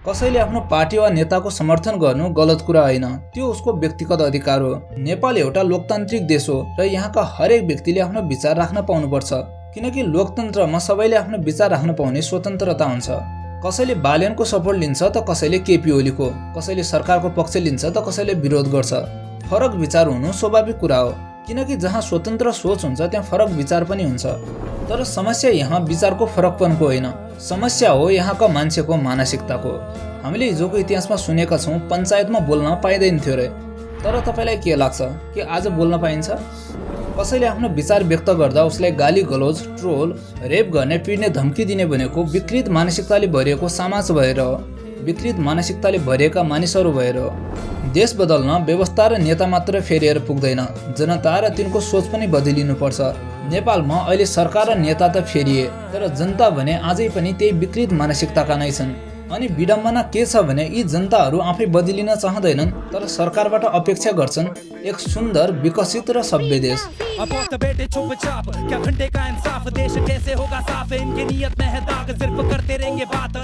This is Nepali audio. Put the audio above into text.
कसैले आफ्नो पार्टी वा नेताको समर्थन गर्नु गलत कुरा होइन, त्यो उसको व्यक्तिगत अधिकार हो। नेपाल एउटा लोकतान्त्रिक देश हो र यहाँका हरेक व्यक्तिले आफ्नो विचार राख्न पाउनुपर्छ, किनकि लोकतन्त्रमा सबैले आफ्नो विचार राख्न पाउने स्वतन्त्रता हुन्छ। कसैले बालेनको सपोर्ट लिन्छ त कसैले केपी ओलीको, कसैले सरकारको पक्ष लिन्छ त कसैले विरोध गर्छ। फरक विचार हुनु स्वाभाविक कुरा हो, किनकि जहाँ स्वतन्त्र सोच हुन्छ त्यहाँ फरक विचार पनि हुन्छ। तर समस्या यहाँ विचारको फरकपनको होइन, समस्या हो यहाँका मान्छेको मानसिकताको। हामीले हिजोको इतिहासमा सुनेका छौँ पञ्चायतमा बोल्न पाइँदैन थियो रे। तर तपाईँलाई के लाग्छ कि आज बोल्न पाइन्छ? कसैले आफ्नो विचार व्यक्त गर्दा उसलाई गाली गलौज, ट्रोल, रेप गर्ने, पिट्ने धम्की दिने भनेको विकृत मानसिकताले भरिएको समाज भएर हो, विकृत मानसिकताले भरिएका मानिसहरू भएर हो। देश बदल्न व्यवस्था र नेता मात्र फेरिएर पुग्दैन, जनता र तिनको सोच पनि बदलिनुपर्छ। नेपालमा अहिले सरकार र नेता त फेरिए, तर जनता भने आजै पनि त्यही विकृत मानसिकताका नै छन्। अनि विडम्बना के छ भने यी जनताहरू आफै बदलिन चाहँदैनन्, तर सरकारबाट अपेक्षा गर्छन् एक सुन्दर, विकसित र सभ्य देश। बेटे चुपचाप क्या घंटे का इंसाफ, देश कैसे होगा साफ, इनकी नियत में है दाग, सिर्फ करते रहेंगे बात।